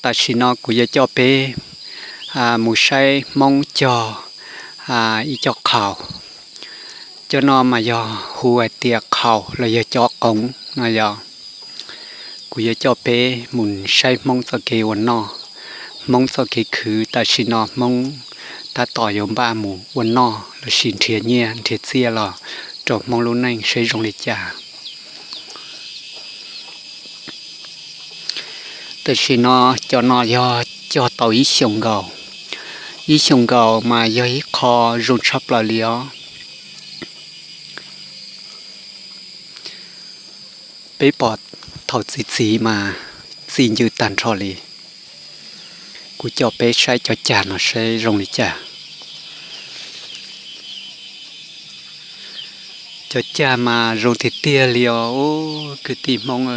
Tam sim no kuv yuav coj peb mus saib Hmoob cog ib co qhaus. Cov no mas yog hu hais tias qhaus los yog cov qoov no yog. Kuv yuav coj peb mus saib Hmoob txoj kev ua noj, Hmoob txoj kev khwv. Tam sim no Hmoob tab tom yuav npaj mus ua noj lossis nrhiav nyiaj nrhiav txiaj los rau Hmoob lub neej seb zoo li cas. Tam sim no cov no yog cog tau ib xyoos nkaus. Ib xyoos nkaus mas yog ib qho zoo tshaj plaws li os. Peb pom thaum txi txiv mas txi ncw tag nrho li. Kuv coj peb saib cov cag no seb zoo li cas. Cov cag mas zoo tiag tiag li os kwv tij Hmoob.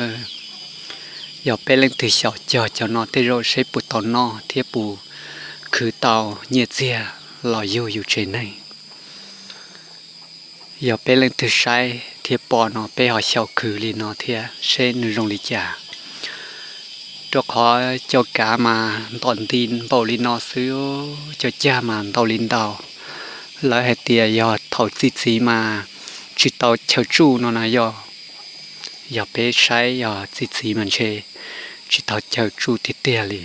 Yog peb leej twg xyaum cog cov no tej zaum seb puas tau noj thiab puas khwv tau nyiaj txiag los yug yus tsev neeg. Yog peb leej twg saib thiab pom no peb ho xyaum khwv li no thiab seb nws zoo li cas. Rau qhov cov kav mas ntom nti npaum li no xwb, cov cag mas ntau li ntau. Lawv hais tias yog thaum txi txiv mas tsis tau chaw tsuj no na yog. Yog peb saib yog txi txiv mas ntshe tsis tau chaw tsuj tiag tiag li.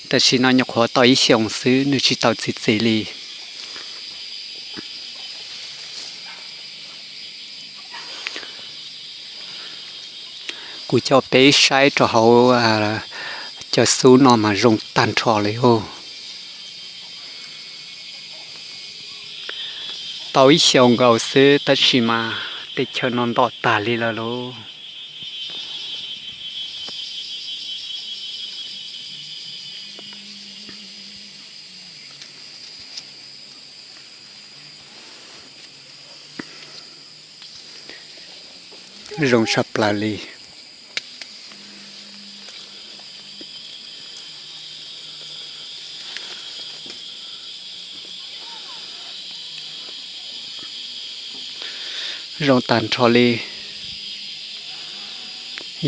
Tam sim no nyuam qhuav tau ib xyoos xwb nws tsis tau txi txiv li. Kuv coj peb saib rau hauv cov xub no mas zoo tag nrho li os. Tau ib xyoos nkaus xwb tab sis mas tej chaw no ntom tag li lawm lauj. Zoo tshaj plaws li. Zoo tag nrho li.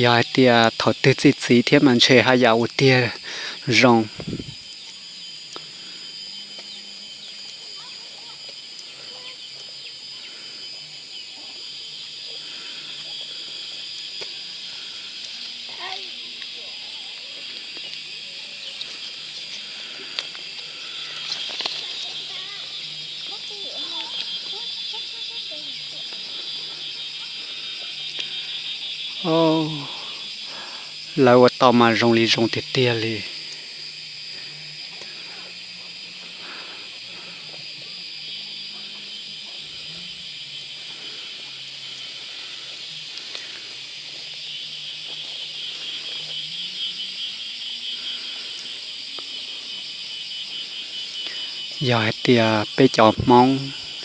Yog hais tias thaum twg txi txiv thiab mas ntshe haj yam ua tiag zoo. Lawv ua tau mas zoo li zoo tiag tiag li. Yog hais tias peb cov Hmoob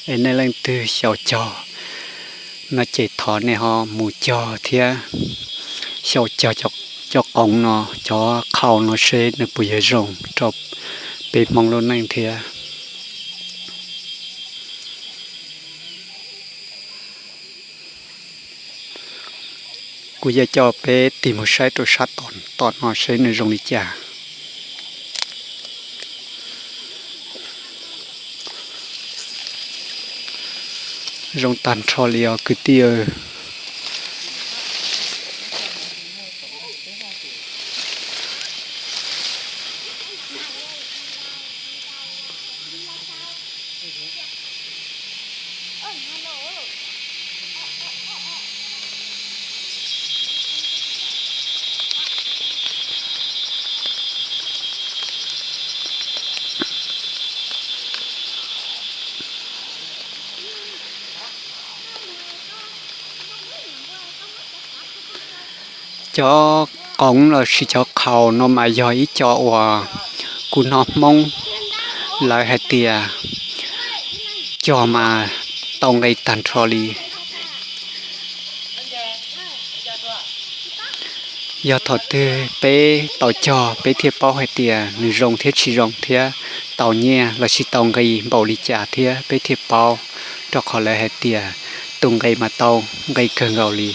es nej leej twg xyaum cog no ces thov nej ho mus cog thiab xyaum cog cov qoov no, cov qhaus no seb nws puas yuav zoo rau peb Hmoob lub neej thiab. Kuv yuav coj peb tig mus saib rau sab tom no seb nws zoo li cas. Zoo tag nrho li os kwv tij. Cov qoov lossis cov qhaus no mas yog ib co uas kuv hnov Hmoob lawv hais tias cog mas tau nqi tag nrho li. Yog thaum twg peb tau cog peb thiaj paub hais tias nws zoo thiab tsis zoo thiab tau nyiaj lossis tau nqi npaum li cas thiab peb thiaj paub, rau qhov lawv hais tias tus nqi mas tau nqi kawg nkaus li.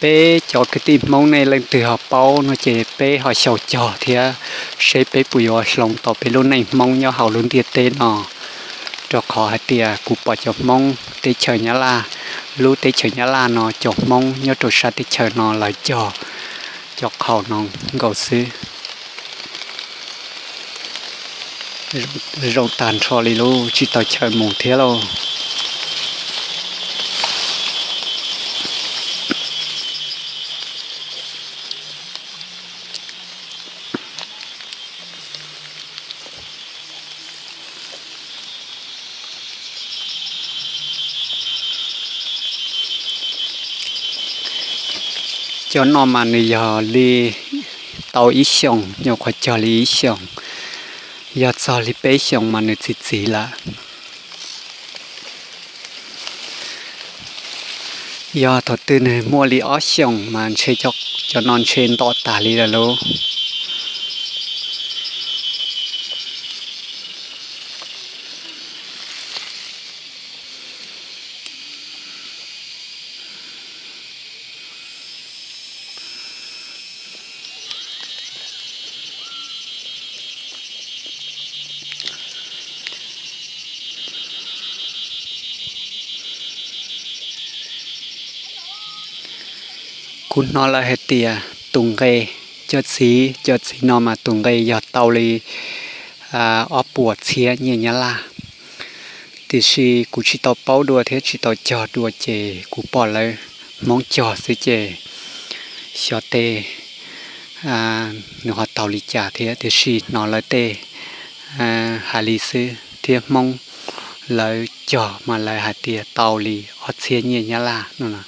Peb cov kwv tij Hmoob nej leej twg ho paub no ces peb ho xyaum cog thiab seb peb puas yuav hloov tau peb lub neej Hmoob nyob hauv lub ntiaj teb no. Rau qhov hais tias kuv pom cov Hmoob teb chaws Nyab Laj, lub teb chaws Nyab Laj no cov Hmoob nyob rau sab teb chaws no lawv cog cov qhaus no nkaus xwb. Zoo tag nrho li lauj, tsis tau chaw mus thiab lauj. Cov no mas nws yog li tau ib xyoos, nyuam qhuav cog li ib xyoos, yog txog li peb xyoos mas nws txi txiv lawm. Yog thaum twg nws muaj li ob xyoos mas ntshe cov no ntshe ntom tas li lawm lauj. Kuv hnov lawv hais tias tus nqe, cov txiv, cov txiv no mas tus nqe yog tau li ob puas txhiab nyiaj Nyab Laj. Tiam sis kuv tsis tau paub dua thiab tsis tau cog dua ces kuv pom lawv Hmoob cog xwb ces xyov tej nws ho tau li cas thiab, tiam sis hnov lawv tej hais li xwb thiab Hmoob lawv cog mas lawv hais tias tau li ob txhiab nyiaj Nyab Laj no.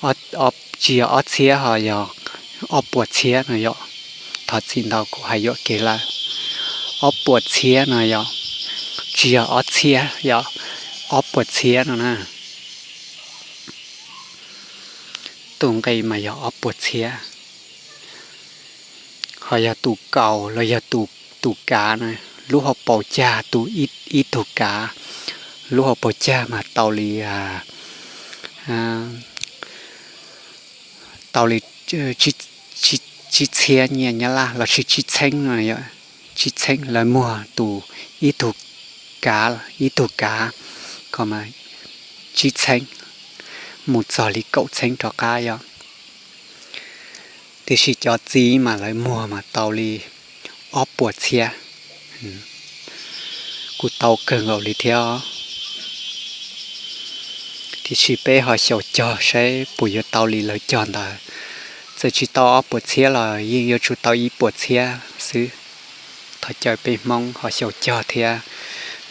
Tsis yog ob txhiab ho yog ob puas txhiab no yom. Thov txim ntau kuv hais yuam kev lawm. Ob puas txhiab no yom, tsis yog ob txhiab yom, ob puas txhiab no na. Tus nqe mas yog ob puas txhiab. Ho yog tus kaus los yog tus kav na, lub hauv paus cag tus ib tug kav, lub hauv paus cag mas tau li tau li tsib txhiab nyiaj Nyab Laj los sis tsib txheeb no, tsib txheeb lawv muag tus ib tug kav, ib tug kav ko mas tsib txheeb mus txog li kaum txheeb rov qab yom. Tiam sis cov txiv mas lawv muag mas tau li ob puas txhiab, kuj tau kawg nkaus li thiab. Tiam sis peb ho xyaum cog saib puas yuav tau li lawv cog ntawd. Txawm tsis tau ob puas txhiab los yeej yuav tsum tau ib puas txhiab xwb. Thov caw peb Hmoob ho xyaum cog thiab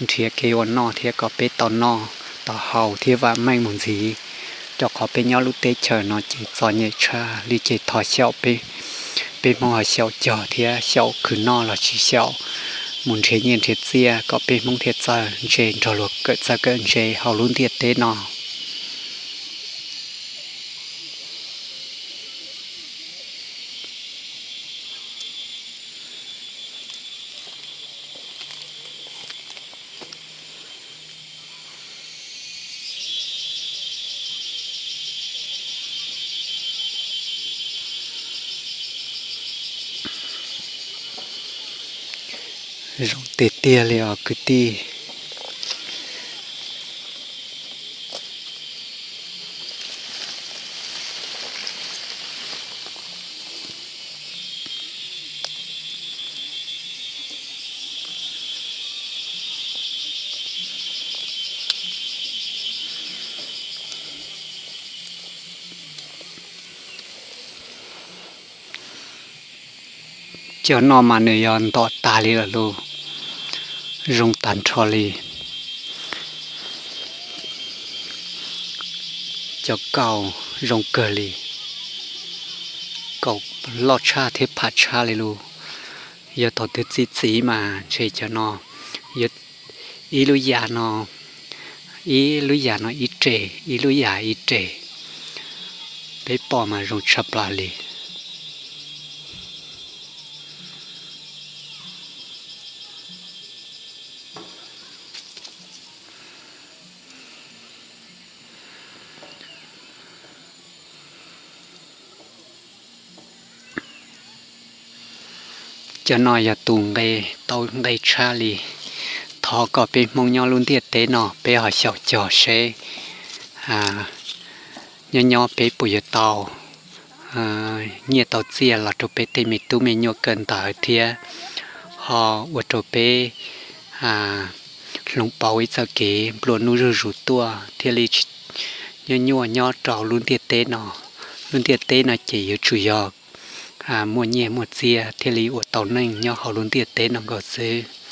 nrhiav kev ua noj thiab kom peb tau noj tau haus thiab vam meej mus ntxiv, rau qhov peb nyob lub teb chaws no ces txom nyem tshaj li. Ces thov xyaum peb, peb Hmoob ho xyaum cog thiab xyaum khwv noj los sis xyaum mus nrhiav nyiaj nrhiav txiaj kom peb Hmoob thiaj txawj ntse nrog luag kawm txawj kawm ntse hauv lub ntiaj teb no. Zoo tiag tiag li os kwv tij. Cov no mas nws yog ntom tag li lawm lauj, zoo tag nrho li. Cov kaus zoo kawg li, kaus loj tshaj thiab pham tshaj li lauj. Yog thaum twg txi txiv mas ntshe cov no yuav ib lub yam no, ib lub yam no ib re, ib lub yam ib re. Peb pom mas zoo tshaj plaws li. Cov no yog tus nqe tau nqe tshaj li. Thov kom peb Hmoob nyob lub ntiaj teb no peb ho xyaum cog seb nyob nyob peb puas yuav tau nyiaj tau txiaj los rau peb tej me tub me nyuam kawm ntawv thiab ho ua rau peb hloov pauv ib txoj kev nplua nuj zuj zus tuaj thiaj li nyob nyuaj nyob rau lub ntiaj teb no. Lub ntiaj teb no ces yuav tsum yog muaj nyiaj muaj txiaj thiaj li ua tau neej nyob hauv lub ntiaj teb no nkaus xwb.